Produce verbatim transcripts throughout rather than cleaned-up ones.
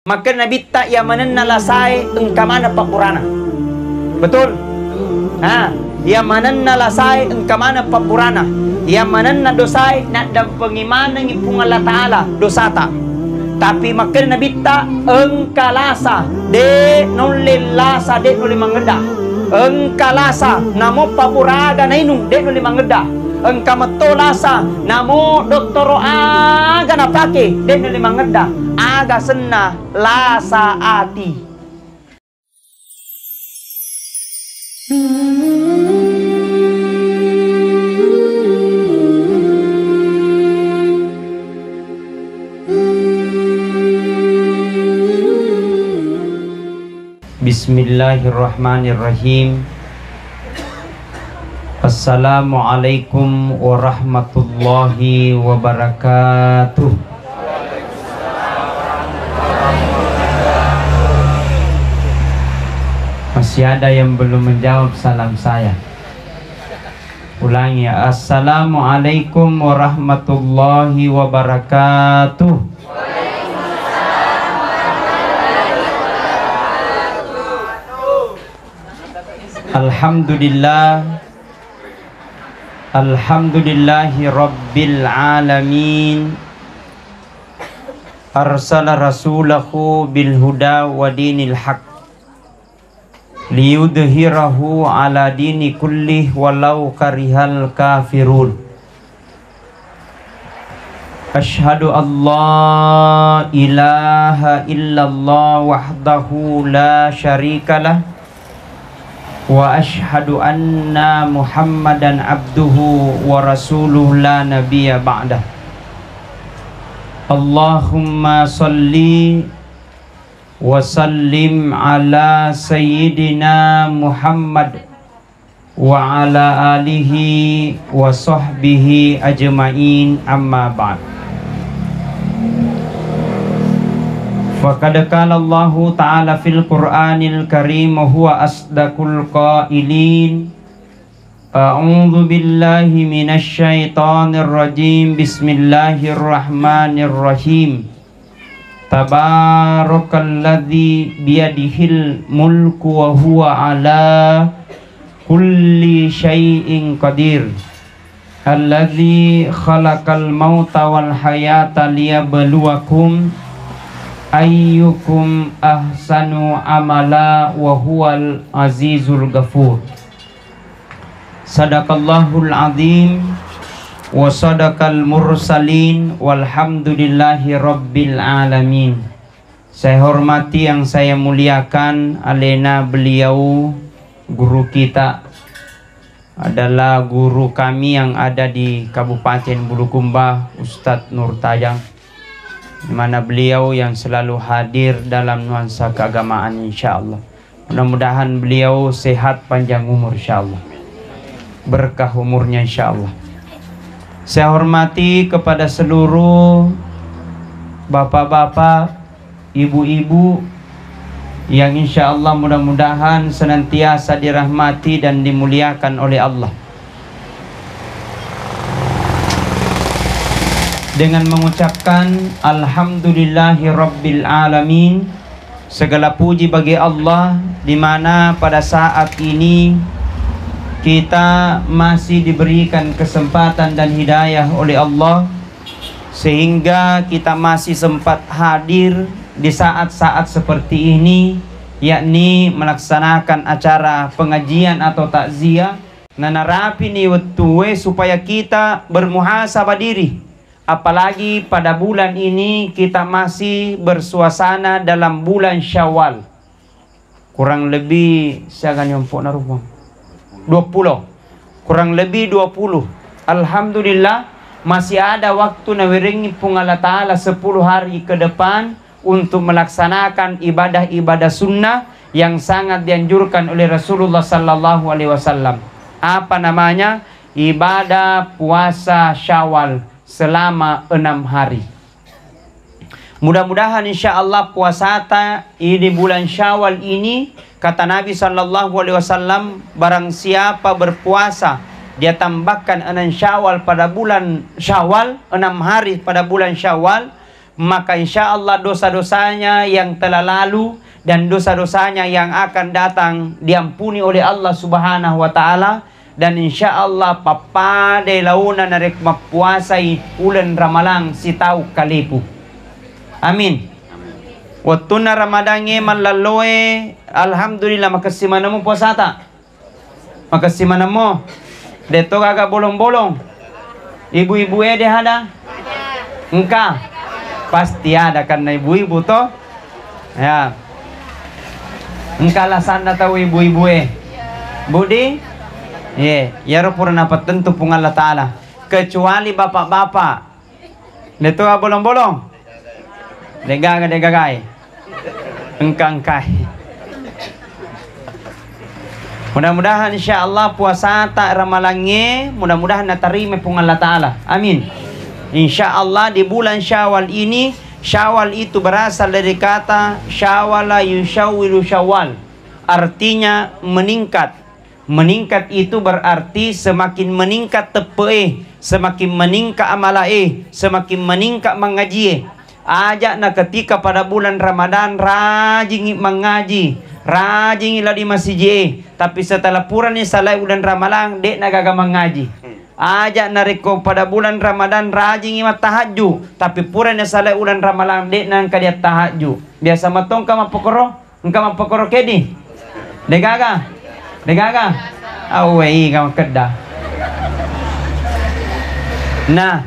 Makkeda Nabitta, iya manenna lasae engka maneng pabburana. Betul? Ha, iya manenna lasae engka maneng pabburana. Iya manenna dosae naddampengi manengi Puang Allah Ta'ala dosata. Tapi makkeda Nabitta, engka lasa, de' naulle lasa, de' naulle mangedda. Engka lasa, namo pabbura aga nainung, de' naulle mangedda. Engka metto lasa, namo dottoro aga napake, de' naulle mangedda. Aga senna lasa ati. Bismillahirrahmanirrahim. Assalamualaikum warahmatullahi wabarakatuh. Masih ada yang belum menjawab salam saya. Ulangi ya. Assalamualaikum warahmatullahi wabarakatuh. Alhamdulillah. Alhamdulillahi rabbil alamin. Arsala rasulahu bil huda wa dinil haq liyudhhirahu ala dini kullih walau karihal kafirun. Asyhadu an la ilaha illallah wahdahu la syarikalah, wa asyhadu anna Muhammadan abduhu wa rasuluh la nabiyya ba'dah. Allahumma salli wa sallim ala sayyidina Muhammad wa ala alihi wa sahbihi ajma'in, amma ba'd. Faqad qala Allahu ta'ala fil Qur'anil Karim wa huwa asdaqul qailin. A'udzu billahi minasy syaithanir rajim. Bismillahirrahmanirrahim. Tabarakalladzi biyadihil mulku wa huwa ala kulli syai'in qadir. Alladzi khalaqal mauta wal hayata liyabluwakum ayyukum ahsanu amala wa huwal azizul ghafur. Sadaqallahul azim wa sadaqal mursalin walhamdulillahi rabbil alamin. Saya hormati, yang saya muliakan, alena beliau guru kita adalah guru kami yang ada di Kabupaten Bulukumba, Ustadz Nur Tajang, di mana beliau yang selalu hadir dalam nuansa keagamaan, insya Allah. Mudah-mudahan beliau sehat, panjang umur, insya Allah. Berkah umurnya, insya Allah. Saya hormati kepada seluruh bapak-bapak, ibu-ibu yang insya Allah mudah-mudahan senantiasa dirahmati dan dimuliakan oleh Allah. Dengan mengucapkan alhamdulillahi rabbil alamin, segala puji bagi Allah, di mana pada saat ini kita masih diberikan kesempatan dan hidayah oleh Allah, sehingga kita masih sempat hadir di saat-saat seperti ini, yakni melaksanakan acara pengajian atau takziah. Nanarapini wettue supaya kita bermuhasabah diri, apalagi pada bulan ini kita masih bersuasana dalam bulan Syawal. Kurang lebih siaga ni ompo'na rupa? Dua puluh. Kurang lebih dua puluh. Alhamdulillah, masih ada waktu nawerengi Puang Allah Ta'ala sepuluh hari ke depan untuk melaksanakan ibadah-ibadah sunnah yang sangat dianjurkan oleh Rasulullah sallallahu alaihi wasallam. Apa namanya? Ibadah puasa Syawal selama enam hari. Mudah-mudahan insya Allah puasata ini bulan Syawal ini, kata Nabi sallallahu alaihi wasallam, barang siapa berpuasa, dia tambahkan enam Syawal pada bulan Syawal, enam hari pada bulan Syawal, maka insya Allah dosa-dosanya yang telah lalu dan dosa-dosanya yang akan datang diampuni oleh Allah Subhanahu wa Ta'ala, dan insya Allah pappada laona narekko mappuasai uleng Ramalang sitaung kalepu. Amin. Wettunna Ramadangnge mallalloe, alhamdulillah, makessing maneng mo puasata. Makessing maneng mo. De'to gaga bolong-bolong. Ibu-ibu e de ada? Engka. Pasti ada karena ibu-ibu to. Ya. Engka alasanna tau ibu-ibu e. Budi? Ye, iyaro pura napattentu Puang Allah Ta'ala. Kecuali bapak-bapak. De'to bolong-bolong. De'gaga, de'gagai. Engka-engkai. Mudah-mudahan insya Allah puasata Ramalangnge, mudah-mudahan natarima Puang Allah Ta'ala. Amin. Insya Allah di bulan Syawal ini, Syawal itu berasal dari kata syawala yusyawwilu syawal. Artinya meningkat. Meningkat itu berarti semakin meningkat teppe'e, semakin meningkat amalae, semakin meningkat mangajie. Aja' na ketika pada bulan Ramadan rajingi mangaji, rajingi lao di masiji'e, tapi setelah purani salai bulan Ramalang, de'na gaga mangaji. Aja' narekko pada bulan Ramadan rajingi mattahajju, tapi purani salai bulan Ramalang, de'na engka diattahajju. Biasa mattongka mappokoro? Engka mappokoro kedi? De'gaga? De'gaga? Awwe, iga makkedda. Nah,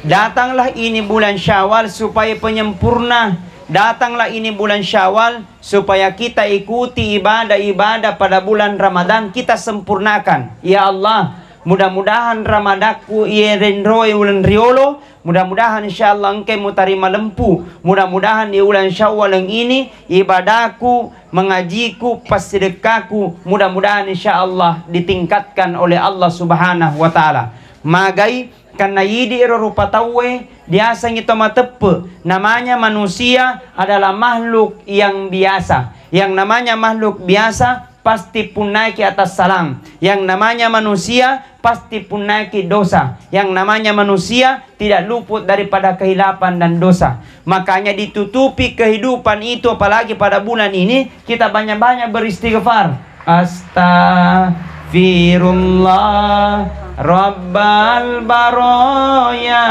datanglah ini bulan Syawal supaya penyempurna. Datanglah ini bulan Syawal supaya kita ikuti ibadah-ibadah pada bulan Ramadan, kita sempurnakan. Ya Allah, mudah-mudahan Ramadanku iye renroe uleng riolo, mudah-mudahan insya Allah engkai mutarima lempu, mudah-mudahan di uleng Syawal ini ibadahku, mengajiku, passidekkaku, mudah-mudahan insya Allah ditingkatkan oleh Allah Subhanahu wa Ta'ala. Magai, karena idi ero rupa tauwe diasangi to mateppe, namanya manusia adalah makhluk yang biasa. Yang namanya makhluk biasa pasti punnaiki atas salang. Yang namanya manusia pasti punnaiki dosa. Yang namanya manusia tidak luput daripada kehilapan dan dosa. Makanya ditutupi kehidupan itu, apalagi pada bulan ini, kita banyak-banyak beristighfar. Astaghfirullah Rabbal Baraya.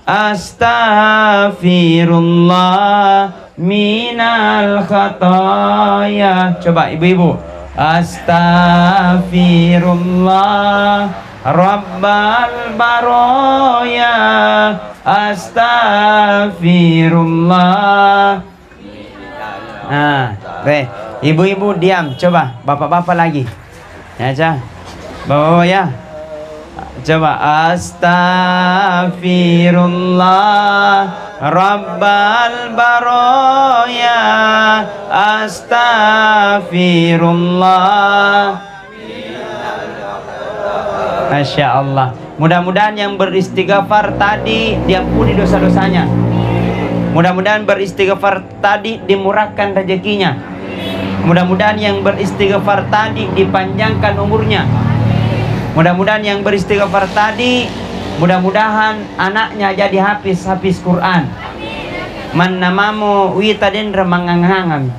Astaghfirullah minal khataya. Coba ibu-ibu. Astaghfirullah Rabbal Baraya. Astaghfirullah. Nah, weh, ibu-ibu diam, coba, bapak-bapak lagi. Ya, Ca. Bapak-bapak ya. Coba, astaghfirullah Rabbal Baraya. Astaghfirullah. Masya Allah. Mudah-mudahan yang beristighfar tadi diampuni dosa-dosanya. Mudah-mudahan beristighfar tadi dimurahkan rezekinya. Mudah-mudahan yang beristighfar tadi dipanjangkan umurnya. Mudah-mudahan yang beristighfar tadi, mudah-mudahan anaknya jadi hafiz, hafiz Quran. Mannamamo wita denre mangangang.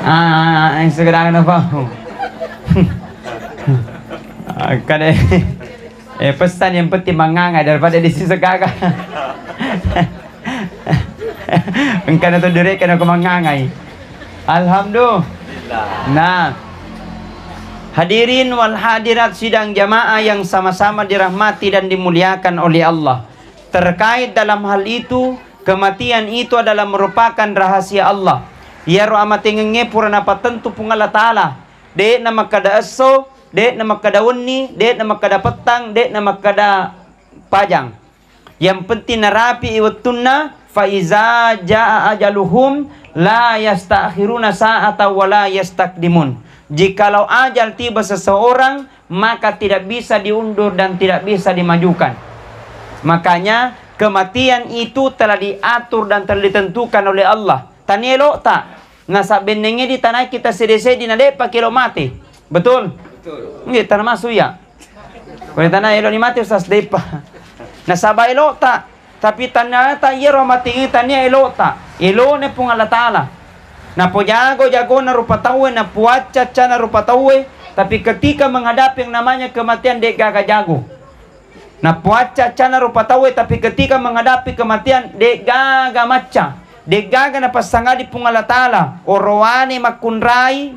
Ah, yang segera kena paham. Kada, eh, pesan yang penting mangangai daripada di sisi gaga. Engkana tu direken aku mangangai. Alhamdulillah. Nah, hadirin wal hadirat sidang jamaah yang sama-sama dirahmati dan dimuliakan oleh Allah. Terkait dalam hal itu, kematian itu adalah merupakan rahasia Allah. Iyaro amatengengnge pura napattentu Puang Allah Ta'ala. De'na makkada esso, de'na makkada wenni, de'na makkada pettang, de'na makkada pajang. Yang penting narapi'i wettunna, fa iza jaa ajaluhum la yastakhiruna sa'ata wa la yastaqdimun. Jikalau ajal tiba seseorang, maka tidak bisa diundur dan tidak bisa dimajukan. Makanya kematian itu telah diatur dan telah ditentukan oleh Allah. Tania elo'ta. Nasaba bennengnge ditanaiki taseddi-seddi na de'pa kelo mate. Betul? Betul. Nggih, termasuk iya. Ko ditana elo'ni mate, Ustaz, de'pa. Nasaba elo'ta. Tapi ternyata iyaro amatengnge tania elo'ta, elo'na Puang Allah Ta'ala. Napojago-jagona rupa tauwe, napuacca-accana rupa tauwe, tapi ketika menghadapi yang namanya kematian, de'gaga jago. Napuacca-accana rupa tauwe, tapi ketika menghadapi kematian, de'gaga macca, de'gaga napassangadi Puang Allah Ta'ala, orowane makkunrai,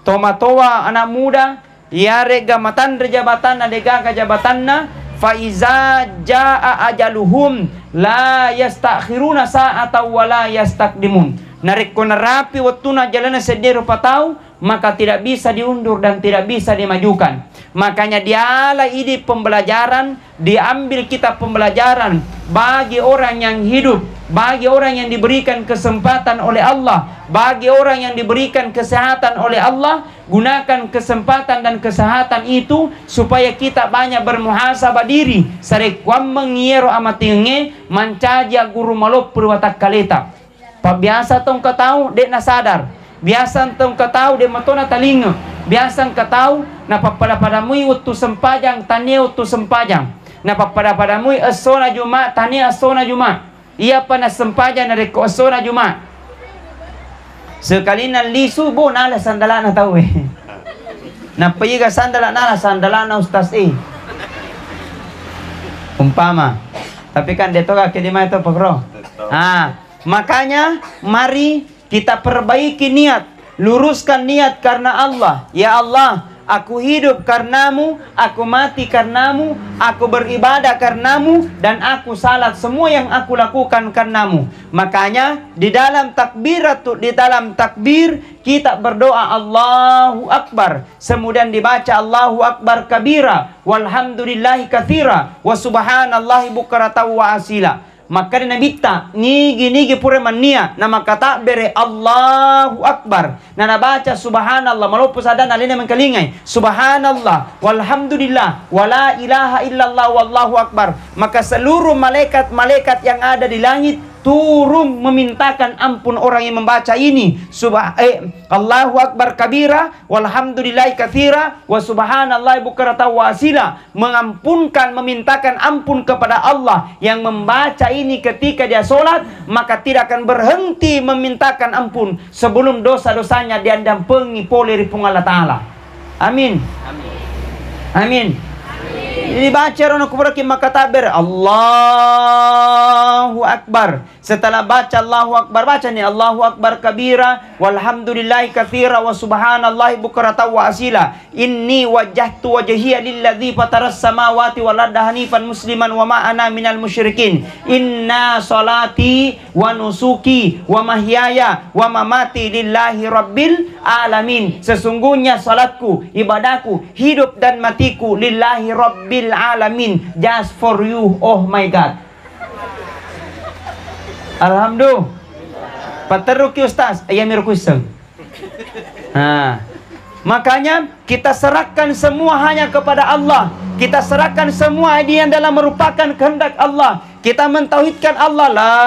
tomatoa, anak muda, iyare'ga matanre jabatanna, de'gaga jabatanna, fa iza jaa ajaluhum la yastakhiruna sa'atan wa la yastaqdimun. Narekko narapi wettuna ajalanna seddie rupa tau, maka tidak bisa diundur dan tidak bisa dimajukan. Makanya diala idi pembelajaran, diambil kita pembelajaran bagi orang yang hidup, bagi orang yang diberikan kesempatan oleh Allah, bagi orang yang diberikan kesehatan oleh Allah, gunakan kesempatan dan kesehatan itu supaya kita banyak bermuhasabah diri. Sarekkuammeng iyaro amatengnge mancaji agguru maloppo ri watakkaleta. Pabbiasa tongka tau de' nasadar. Biasa tongka tau de' matona talinge. Biasa engka tau napappada-padamui wettu sempajang, tania wettu sempajang. Napappada-padamui essona Juma', tania essona Juma'. Iyapa nassempajang narekko essona Juma'. Sekalina lisu, bo, nala sandalana tauwe. Nappa iga sandala, nala sandalana ustaz e. Umpama. Tapi kan de' to kake di mai to, Pak Bro. Ah, makanya mari kita perbaiki niat, luruskan niat karena Allah. Ya Allah, aku hidup karenamu, aku mati karenamu, aku beribadah karenamu, dan aku salat semua yang aku lakukan karenamu. Makanya di dalam takbiratu, di dalam takbir kita berdoa Allahu Akbar, kemudian dibaca Allahu Akbar kabira, walhamdulillahi katsira, wa subhanallahi bukratan wa asila. Makkeda Nabitta, nigi-nigi pura mannia, na makatabbere Allahu Akbar, na nabaca subhanallah, maloppo sadana alena mengkalingai, subhanallah, walhamdulillah, wala ilaha illallah, wallahu akbar, maka seluruh malaikat-malaikat yang ada di langit turun memintakan ampun orang yang membaca ini. Subha-, eh, Allahu Akbar kabira, walhamdulillahi katsira, wa subhanallahi bukratan wa asila. Mengampunkan, memintakan ampun kepada Allah yang membaca ini ketika dia sholat, maka tidak akan berhenti memintakan ampun sebelum dosa-dosanya diandampengi pole ri Puang Allah Ta'ala. Amin. Amin. Jadi baca rono kuburaki makatabbere, Allahu Akbar. Setelah baca Allahu Akbar, baca nih, Allahu Akbar kabira, walhamdulillahi katsira, wa subhanallahi bukratan wa asila. Inni wajjahtu wajhiya lilladzi fataras samawati wal arda hanifan musliman wa ma ana minal musyrikin. Inna salati wa nusuki wa mahyaya wa mamati lillahi rabbil alamin. Sesungguhnya salatku, ibadahku, hidup dan matiku lillahi rabbil alamin. Just for you, oh my God. Alhamdulillah. Paterruki ustaz, iya miro kuisseng. Nah, makanya kita serahkan semua hanya kepada Allah. Kita serahkan semua ini yang dalam merupakan kehendak Allah. Kita mentauhidkan Allah. La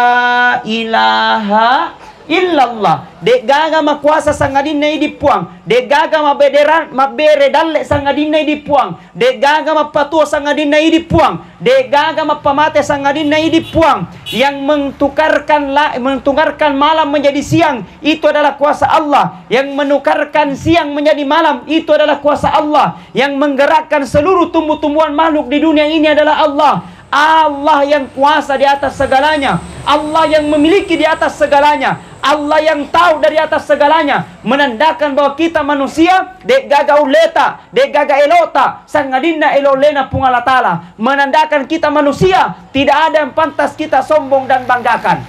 ilaha illallah. De'gaga makuasa sangadinna idi Puang. De'gaga mabbederan, mabbere dalle sangadinna idi Puang. De'gaga mappatuo sangadinna idi Puang. De'gaga mappamate sangadinna idi Puang. Yang mentukarkan la-, mentukarkan malam menjadi siang, itu adalah kuasa Allah. Yang menukarkan siang menjadi malam, itu adalah kuasa Allah. Yang menggerakkan seluruh tumbuh-tumbuhan makhluk di dunia ini adalah Allah. Allah yang kuasa di atas segalanya. Allah yang memiliki di atas segalanya. Allah yang tahu dari atas segalanya. Menandakan bahwa kita manusia, de'gaga ulleta, de'gaga elota, sangadinna elo ullena Puang Allah Ta'ala. Menandakan kita manusia, tidak ada yang pantas kita sombong dan banggakan.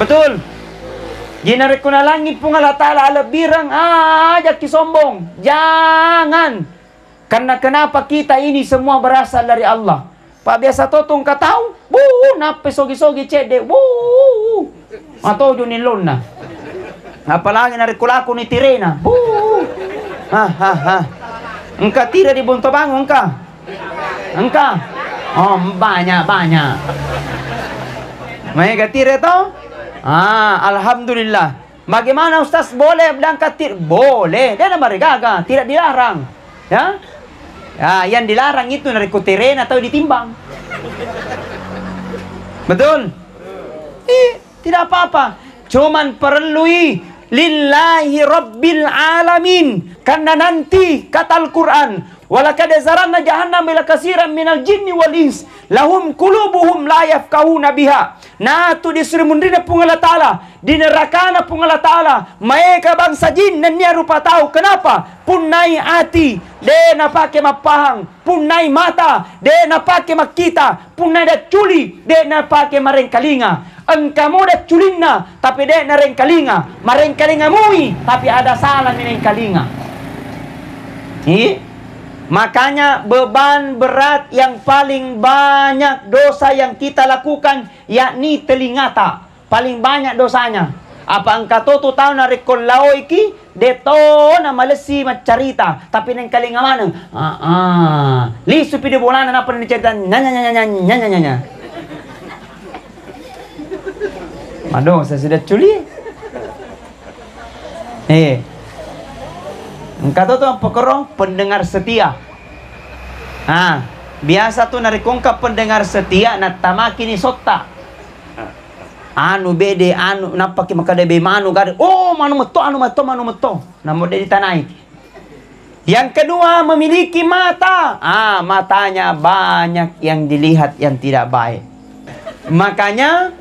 Betul? Jadi narekko nalangi Puang Allah Ta'ala alebbireng, aja ki sombong. Jangan. Karena kenapa kita ini semua berasal dari Allah. Pak biasa to tongka tau, bu, nappe sogi-sogi cedde, bu. Matojo ni lonna. Apalagi narekko lako ni tirena. Bu. Ha, ha, ha. Engka tire di Bonto Bango, engka? Engka? Oh, banyak, banyak. Maega tire to? Ah, alhamdulillah. Bagaimana Ustaz, boleh berangkat tir-, boleh. Dia nama regaga, tidak dilarang. Ya? Ya, yang dilarang itu narekko terena atau ditimbang. Betul? Ih, tidak apa-apa. Cuman perlui lillahi rabbil alamin. Karena nanti kata Al-Quran, "Walaqad zaranna jahannam ila kasiran minal jinni wal ins. Lahum qulubuhum la yafqahuna biha." Nah, tu di suri munrina Puang Allah Ta'ala, di nerakana Puang Allah Ta'ala, maega bangsa jin nennia rupa tau. Kenapa? Punnai ati, de napake mappahang. Punnai mata, de napake makkita. Punnai dacculi, de napake marengkalinga. Engka mo dacculinna, tapi de narengkalinga. Marengkalinga mui, tapi ada salah mi nengkalinga. Ih? Makanya beban berat yang paling banyak dosa yang kita lakukan, yakni telingata. Paling banyak dosanya. Apa engka to tu tau narekko laoiki, de to namalessi maccarita, tapi nengkalinga maneng. Ah, ah. Lisu pi di bolana napa dicerita, nyanya, nyanya, nyanya, nyanya, nyanya. Madosa sida culi. Eh. Engka to tu apa koro pendengar setia. Ah, biasa tu narekko engka pendengar setia, nattamaki ni sotta. Anu bede, anu, nappaki makkeda be manu gare. Oh, manu metto, anu metto, manu metto. Namo de ditanaiki. Yang kedua, memiliki mata. Ah, matanya banyak yang dilihat yang tidak baik. Makanya,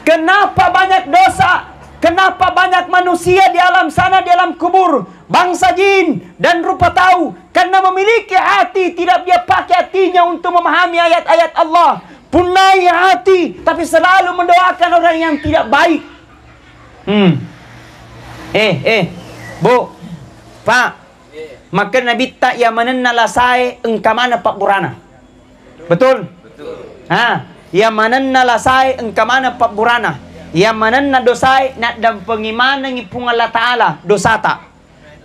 kenapa banyak dosa? Kenapa banyak manusia di alam sana, di alam kubur? Bangsa jin dan rupa tau, karena memiliki hati, tidak dia pakai hatinya untuk memahami ayat-ayat Allah. Punnai hati, tapi selalu mendoakan orang yang tidak baik. Hmm. Eh, eh, Bu, Pak, makkeda Nabitta, iya manenna lasae engka maneng pabburana. Betul? Betul. Ha, iya manenna lasae engka maneng pabburana. Iya manenna dosae naddampengi manengi Puang Allah Ta'ala dosata.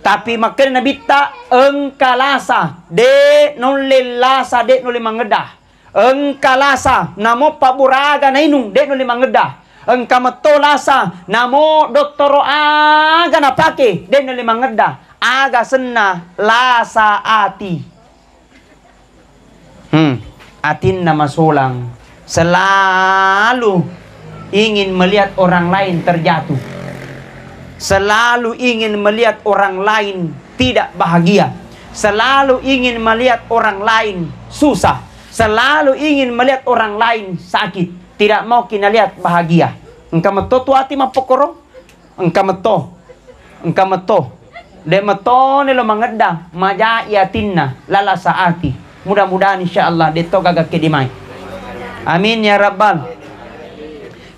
Tapi makkeda Nabitta, engka lasa, de nulle lasa, de nulle mangedda. Engka lasa, namo pabbura aga nainung, de nulle mangedda. Engka metto lasa, namo dottoro aga napake, de nulle mangedda. Aga senna lasa ati. Hmm, atinna masolang, selalu ingin melihat orang lain terjatuh, selalu ingin melihat orang lain tidak bahagia, selalu ingin melihat orang lain susah, selalu ingin melihat orang lain sakit. Tidak mau kita lihat bahagia. Engka metto tu ati mappokoro. Engka metto. Engka metto. De metto ni lo mangedda, majai atinna, lalasa ati. Mudah-mudahan insyaallah de to gaga ke dimai. Amin ya rabbal.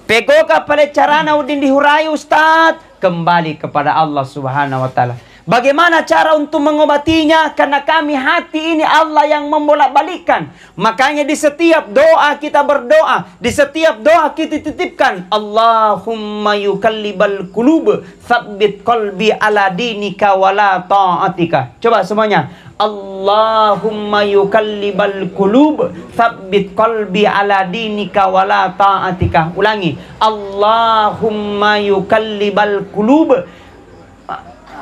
Pegoka pale carana uddin dihurai, Ustaz? Kembali kepada Allah Subhanahu wa Ta'ala. Bagaimana cara untuk mengobatinya? Karena kami hati ini Allah yang membolak-balikkan. Makanya di setiap doa kita berdoa, di setiap doa kita titipkan, "Allahumma yuqallibal qulub, tsabbit qalbi ala dinika wala ta'atika." Coba semuanya. "Allahumma yuqallibal qulub, tsabbit qalbi ala dinika wala ta'atika." Ulangi. "Allahumma yuqallibal qulub."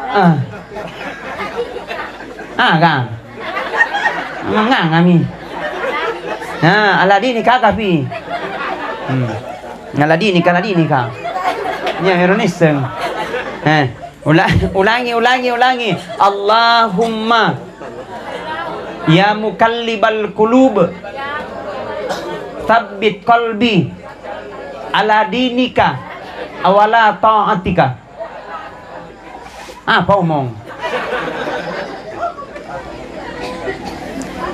Ah. Ah, Kang. Mangang kami. Ah, aladini kaka pi. Hmm. Aladini ka, aladini ka. Ya, ero nisseng. Eh, ula-, ulangi, ulangi, ulangi. Allahumma ya muqallibal qulub, tsabbit qalbi ala dinika wala ta'atika. Apa omong?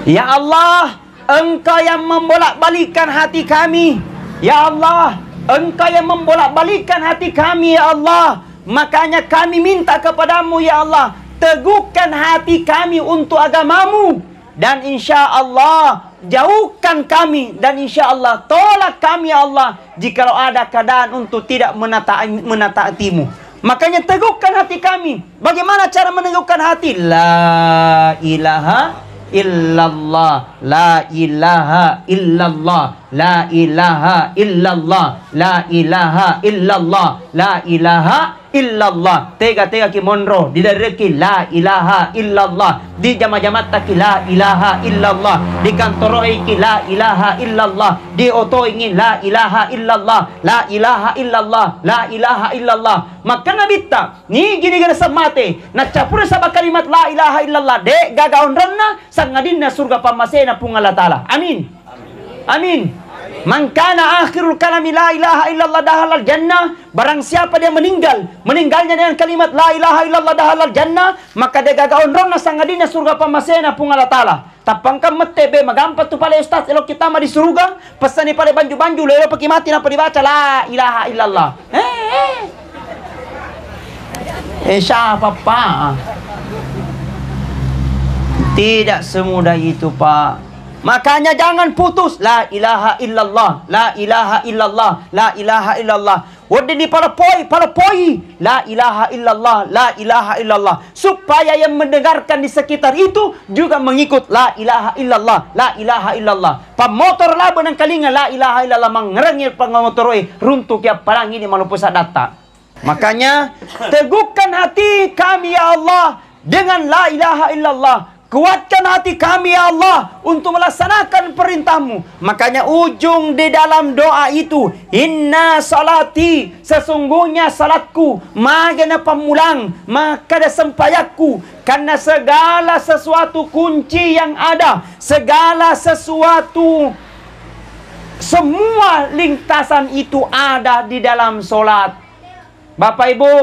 Ya Allah, Engkau yang membolak-balikkan hati kami. Ya Allah, Engkau yang membolak-balikkan hati kami, ya Allah. Makanya kami minta kepadamu, ya Allah, teguhkan hati kami untuk agamamu. Dan insya Allah, jauhkan kami. Dan insya Allah, tolak kami, ya Allah, jikalau ada keadaan untuk tidak menata-, menataatimu. Makanya teguhkan hati kami. Bagaimana cara meneguhkan hati? La ilaha illallah. La ilaha illallah. La ilaha illallah, la ilaha illallah, la ilaha illallah. Tega-tega ki monro, didarekki la ilaha illallah, dijama-jamattaki la ilaha illallah, dikantoroiki la ilaha illallah, diotoingi la ilaha illallah, la ilaha illallah, la ilaha illallah. Makkana bitta, nigi-nigi naseng mate, naccapure saba kalimat la ilaha illallah, de gaga onronna, sangadinna surga pammasena Puang Allah Ta'ala. Amin. Amin. Man kana akhirul kalami la ilaha illallah dakhalal jannah. Barang siapa dia meninggal, meninggalnya dengan kalimat la ilaha illallah dakhalal jannah, maka de gaga onronna sangadinna surga pammasena Puang Allah Ta'ala. Tappa engka mette, be, magampa tu pale ustaz, elo kita ma di suruga, pesani pale banju-banju, lelo paki mati napa dibaca la ilaha illallah. Eh, eh. Eh, siapa, Pak? Tidak semudah itu, Pak. Makanya jangan putus. La ilaha illallah, la ilaha illallah, la ilaha illallah. Wedding dipaleppoi, paleppoi. La ilaha illallah, la ilaha illallah. Supaya yang mendengarkan di sekitar itu juga mengikut la ilaha illallah, la ilaha illallah. Pammotoro labo nengkalinga la ilaha illallah, mangngerengi pangmotoroe, runtuki appalang ini maloppo saddatta. Makanya, teguhkan hati kami, ya Allah, dengan la ilaha illallah. Kuatkan hati kami, ya Allah, untuk melaksanakan perintahmu. Makanya, ujung di dalam doa itu, inna salati, sesungguhnya salatku, maga napammulang, makkeda sempajangku, karena segala sesuatu kunci yang ada, segala sesuatu, semua lintasan itu ada di dalam salat. Bapak Ibu,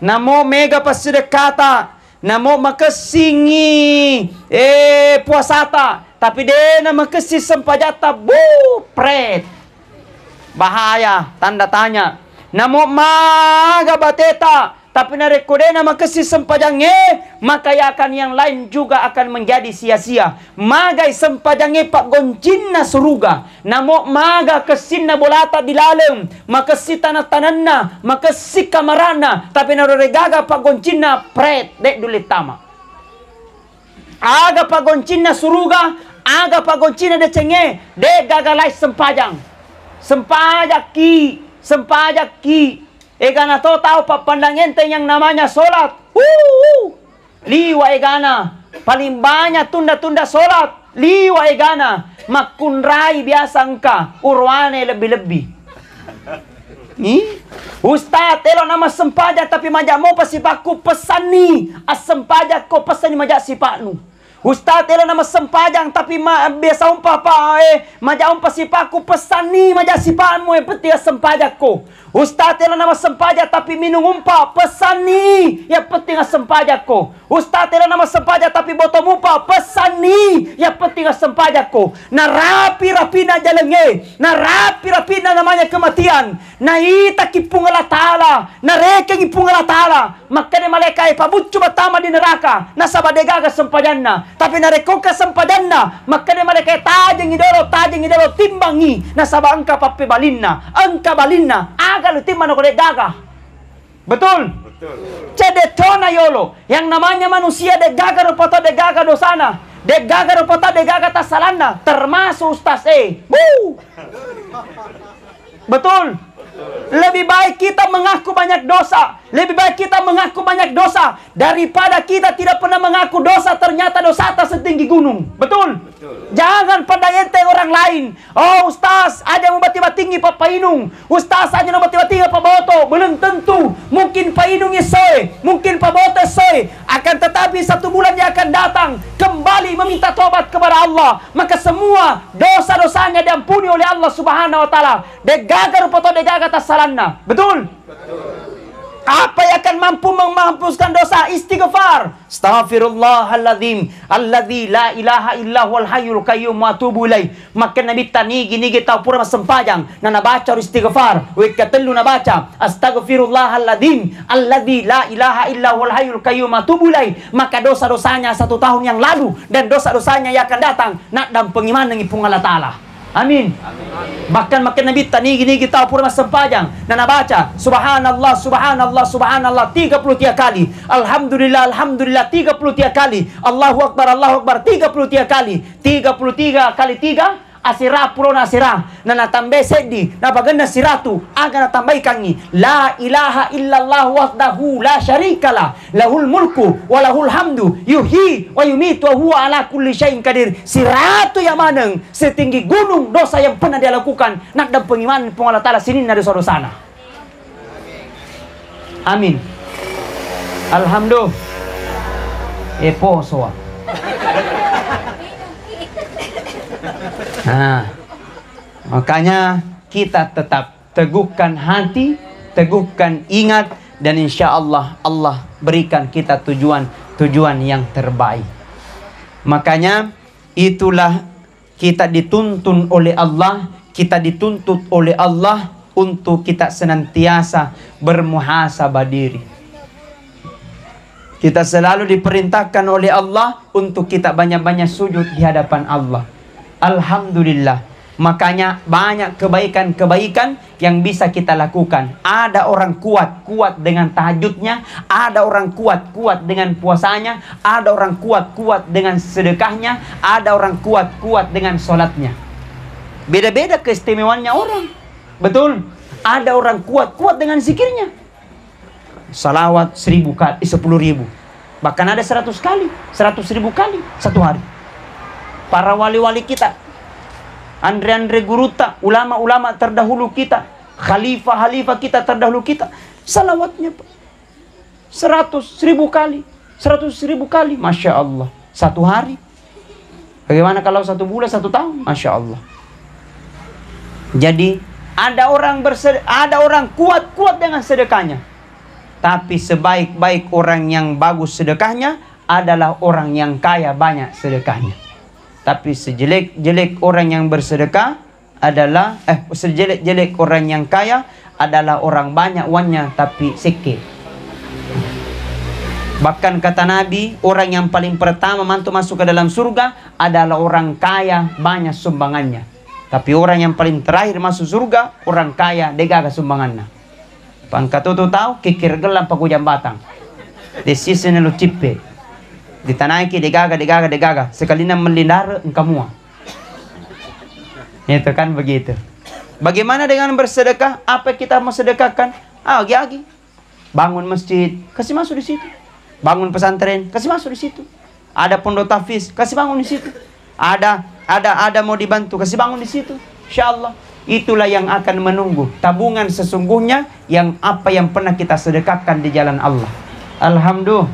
namo mega passidekkata, namo makessingi, eh, puasata, tapi de na makessing sempajatta, bu, pret. Bahaya, tanda tanya. Namo maga bateta, tapi narekko de na makessing sempajangnge, maka ya akan yang lain juga akan menjadi sia-sia. Magai sempajangnge paggoncinna suruga. Namo maga kessinna bolata di laleng, makessi taneng-tanenna, makessi kamarana, tapi naro de gaga paggoncinna, pret, de dulle tama. Aga paggoncinna suruga, aga paggoncinna decengnge, de gaga lai sempajang. Sempajakki, sempajakki. Egana to tau pappandang enteng yang namanya sholat. Wuh, wuh. Liwa egana, paling banyak tunda-tunda sholat. Liwa egana, makkunrai biasa engka, uruane lebbi-lebbi. Ih? Ustaz, elo na massempajang tapi maja mopa sipakku, pesanni assempajakko, pesanni maja sipaknu. Ustaz, elo na massempajang tapi ma-, biasa umpa pa, eh, maja umpa sipakku, pesanni maja sipakmu, eh, penting assempajakko. Ustaz, telo nama sempajang tapi minung umpa, pesanni, yang penting assempajakko. Ustaz, telo nama sempajang tapi boto mupa, pesanni, yang penting assempajakko. Narapi-rapina jalengnge, narapi-rapina namanya kematian. Naitaki Puang Allah Ta'ala, narekengi Puang Allah Ta'ala. Makkeda malaikae, "Pabuccu mattama di neraka, nasaba degaga sempajanna." Tapi narekko engka sempajanna, makkeda malaikae, "Tajengi dolo, tajengi dolo, timbangi, nasaba engka pappebalinna, engka balinna." Aga lu timbang ko degaga? Betul? Betul. Cedde tona yolo, yang namanya manusia degaga rupa tau degaga dosana, degaga rupa tau degaga tassalanna, termasuk ustaz e. Wuh. Betul? Lebih baik kita mengaku banyak dosa. Lebih baik kita mengaku banyak dosa daripada kita tidak pernah mengaku dosa, ternyata dosata setinggi gunung. Betul? Betul. Jangan pandang enteng orang lain. "Oh, Ustaz, aja mubati-batingi pappainung. Ustaz, aja mubati-batingi paboto." Belum tentu. Mungkin painung essoe, mungkin paboto essoe. Akan tetapi satu bulan yang akan datang, kembali meminta tobat kepada Allah. Maka semua dosa-dosanya diampuni oleh Allah Subhanahu wa Ta'ala. Degaga rupa tau degaga tassalanna. Betul? Betul. Apa yang akan mampu menghapuskan dosa? Istighfar. Astaghfirullahaladzim alladzi la ilaha illa huwal hayyul qayyum wa atubu ilaih. Makkeda Nabitta, nigi-nigi tau pura massempajang, na nabaca ro istighfar, wekka tellu nabaca, astaghfirullahaladzim alladzi la ilaha illa huwal hayyul qayyum wa atubu ilaih, maka dosa-dosanya satu tahun yang lalu dan dosa-dosanya yang akan datang, naddampengi manengi Puang Allah Ta'ala. Amin. Bahkan makkeda Nabitta, nigi-nigi tau pura massempajang, na nabaca, "Subhanallah, subhanallah, subhanallah," tiga puluh tiga kali, "Alhamdulillah, alhamdulillah," tiga puluh tiga kali, "Allahu Akbar, Allahu Akbar," tiga puluh tiga kali, tiga puluh tiga kali tiga, asera pulona asera, na natambai seddi, napagenna siratu, aga natambaikangngi, la ilaha illallah wahdahu la syarikalah, lahul mulku wa lahul hamdu, yuhyi wa yumitu wa huwa ala kulli syai'in qadir. Siratu ya maneng setinggi gunung dosa yang pernah dia lakukan, naddampengi maneng Puang Allah Ta'ala sininna dosa-dosana. Amin. Alhamdulillah. Eh, poso, ah. Nah, makanya kita tetap teguhkan hati, teguhkan ingat, dan insya Allah, Allah berikan kita tujuan-tujuan yang terbaik. Makanya, itulah kita dituntun oleh Allah, kita dituntut oleh Allah untuk kita senantiasa bermuhasabah diri. Kita selalu diperintahkan oleh Allah untuk kita banyak-banyak sujud di hadapan Allah. Alhamdulillah. Makanya banyak kebaikan-kebaikan yang bisa kita lakukan. Ada orang kuat, kuat dengan tahajudnya, ada orang kuat, kuat dengan puasanya, ada orang kuat, kuat dengan sedekahnya, ada orang kuat, kuat dengan sholatnya. Beda-beda keistimewaannya orang. Betul? Ada orang kuat, kuat dengan zikirnya. Salawat seribu kali, eh, sepuluh ribu. Bahkan ada seratus kali, seratus ribu kali satu hari. Para wali-wali kita, andre-andre guruta, ulama-ulama terdahulu kita, khalifah-khalifah kita terdahulu kita, salawatnya, Pak, seratus, seribu kali, seratus ribu kali, Masya Allah, satu hari. Bagaimana kalau satu bulan, satu tahun? Masya Allah. Jadi, ada orang bersed-, ada orang kuat-kuat dengan sedekahnya. Tapi sebaik-baik orang yang bagus sedekahnya adalah orang yang kaya banyak sedekahnya. Tapi sejelek-jelek orang yang bersedekah adalah, eh, sejelek-jelek orang yang kaya adalah orang banyak uangnya tapi sekke. Bahkan kata Nabi, orang yang paling pertama mantu masuk ke dalam surga adalah orang kaya banyak sumbangannya. Tapi orang yang paling terakhir masuk surga, orang kaya degaga sumbanganna. Pangkatutu tau, kikkir gellang paku jambatang. Desisene lu cippe. Ditanaiki degaga, degaga, degaga. Sekalina melli dare, engka mua. Itu kan begitu. Bagaimana dengan bersedekah? Apa yang kita mau sedekahkan? Ah, agi-agi. Bangun masjid, kasih masuk di situ. Bangun pesantren, kasih masuk di situ. Ada pondok tahfiz, kasih bangun di situ. Ada, ada, ada mau dibantu, kasih bangun di situ. Insya Allah. Itulah yang akan menunggu. Tabungan sesungguhnya yang apa yang pernah kita sedekahkan di jalan Allah. Alhamdulillah.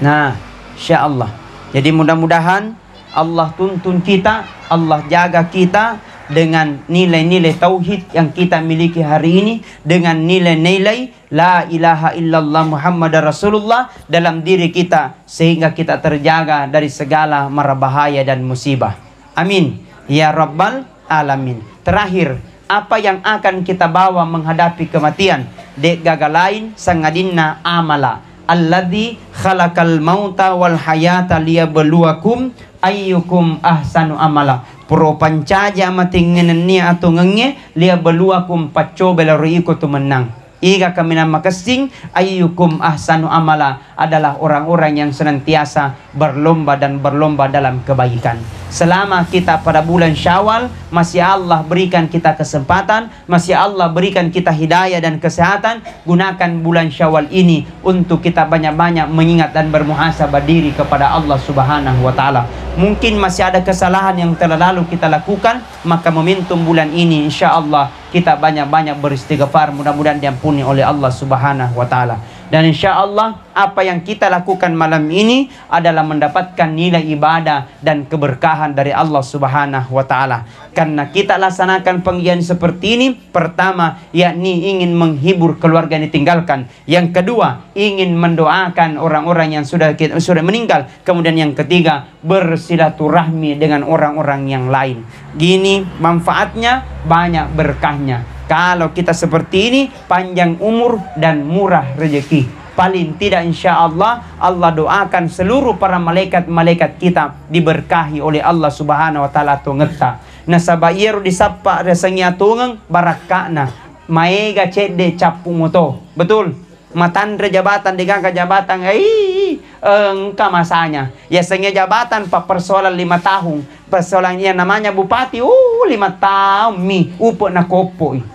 Nah, insya Allah. Jadi mudah-mudahan Allah tuntun kita, Allah jaga kita dengan nilai-nilai tauhid yang kita miliki hari ini, dengan nilai-nilai la ilaha illallah Muhammadar Rasulullah dalam diri kita, sehingga kita terjaga dari segala mara bahaya dan musibah. Amin ya rabbal alamin. Terakhir, apa yang akan kita bawa menghadapi kematian? De'gaga lain sangadinna amala. Alladzi khalaqal mauta wal hayata liyabluwakum ayyukum ahsanu amala. Puro pancaji amatengnge nennia atongengnge, liyabluwakum, paccoba laro iko tu mennang. Iga kaminang makessing, ayyukum ahsanu amala, adalah orang-orang yang senantiasa berlomba dan berlomba dalam kebaikan. Selama kita pada bulan Syawal, masih Allah berikan kita kesempatan, masih Allah berikan kita hidayah dan kesehatan, gunakan bulan Syawal ini untuk kita banyak-banyak mengingat dan bermuhasabah diri kepada Allah Subhanahu wa Ta'ala. Mungkin masih ada kesalahan yang telah lalu kita lakukan, maka momentum bulan ini, insya Allah, kita banyak-banyak beristighfar, mudah-mudahan diampuni oleh Allah Subhanahu wa Ta'ala. Dan insya Allah, apa yang kita lakukan malam ini adalah mendapatkan nilai ibadah dan keberkahan dari Allah Subhanahu wa Ta'ala. Karena kita laksanakan pengajian seperti ini, pertama, yakni ingin menghibur keluarga yang ditinggalkan. Yang kedua, ingin mendoakan orang-orang yang sudah ki-, sudah meninggal. Kemudian yang ketiga, bersilaturahmi dengan orang-orang yang lain. Gini manfaatnya, banyak berkahnya. Kalau kita seperti ini, panjang umur dan murah rezeki. Paling tidak, insya Allah, Allah doakan seluruh para malaikat-malaikat kita diberkahi oleh Allah Subhanahu wa Ta'ala tongetta. Nasaba iyaro disappa riasengnge atongeng barakka'na. Maega cedde cappu moto. Betul? Matanre jabatan, degaga jabatan, eh, engka masanya. Yasengnge jabatan pa persoalan lima tahun, persoalan yang namanya bupati, uh, lima tahun mi upe nakoppoi.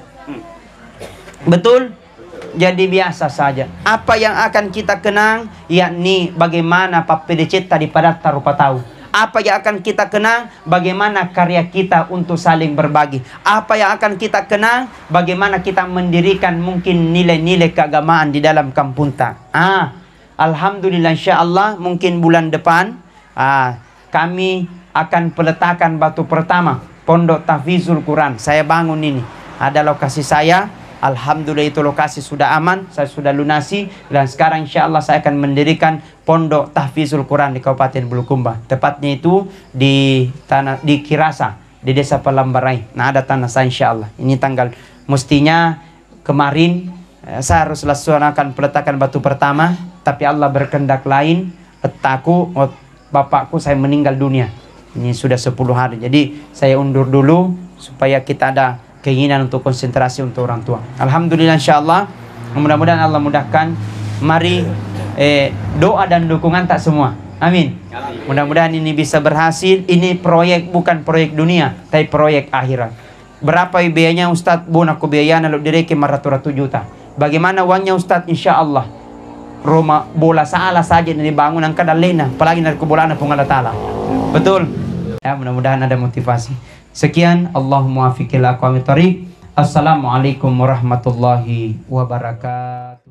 Betul? Jadi biasa saja. Apa yang akan kita kenang, yakni bagaimana pappedecetta di padatta rupa tau. Apa yang akan kita kenang, bagaimana karya kita untuk saling berbagi. Apa yang akan kita kenang, bagaimana kita mendirikan mungkin nilai-nilai keagamaan di dalam kampunta. Ah, alhamdulillah, insya Allah mungkin bulan depan, ah, kami akan peletakan batu pertama Pondok Tahfizul Quran. Saya bangun ini. Ada lokasi saya. Alhamdulillah itu lokasi sudah aman, saya sudah lunasi dan sekarang insya Allah saya akan mendirikan Pondok Tahfizul Quran di Kabupaten Bulukumba. Tepatnya itu di tanah di Kirasa, di Desa Palambarai. Nah, ada tanah saya insya Allah. Ini tanggal mestinya kemarin, eh, saya harus laksanakan peletakan batu pertama, tapi Allah berkehendak lain. Ettaku, oh, bapakku saya meninggal dunia. Ini sudah sepuluh hari. Jadi saya undur dulu supaya kita ada keinginan untuk konsentrasi untuk orang tua. Alhamdulillah, insya Allah. Mudah-mudahan Allah mudahkan. Mari, eh, doa dan dukungan tak semua. Amin. Amin. Mudah-mudahan ini bisa berhasil. Ini proyek bukan proyek dunia, tapi proyek akhirat. Berapa biayanya, Ustadz? Bona ko biayana lo direke maratu-ratu juta. Bagaimana uangnya, Ustadz? Insya Allah. Roma bola salah saja ini dibangun angka dallena, apalagi narekko bolana Puang Allah Taala. Betul? Ya, mudah-mudahan ada motivasi. Sekian, Allahumma muwaffiq ila aqwamit thariq. Assalamualaikum warahmatullahi wabarakatuh.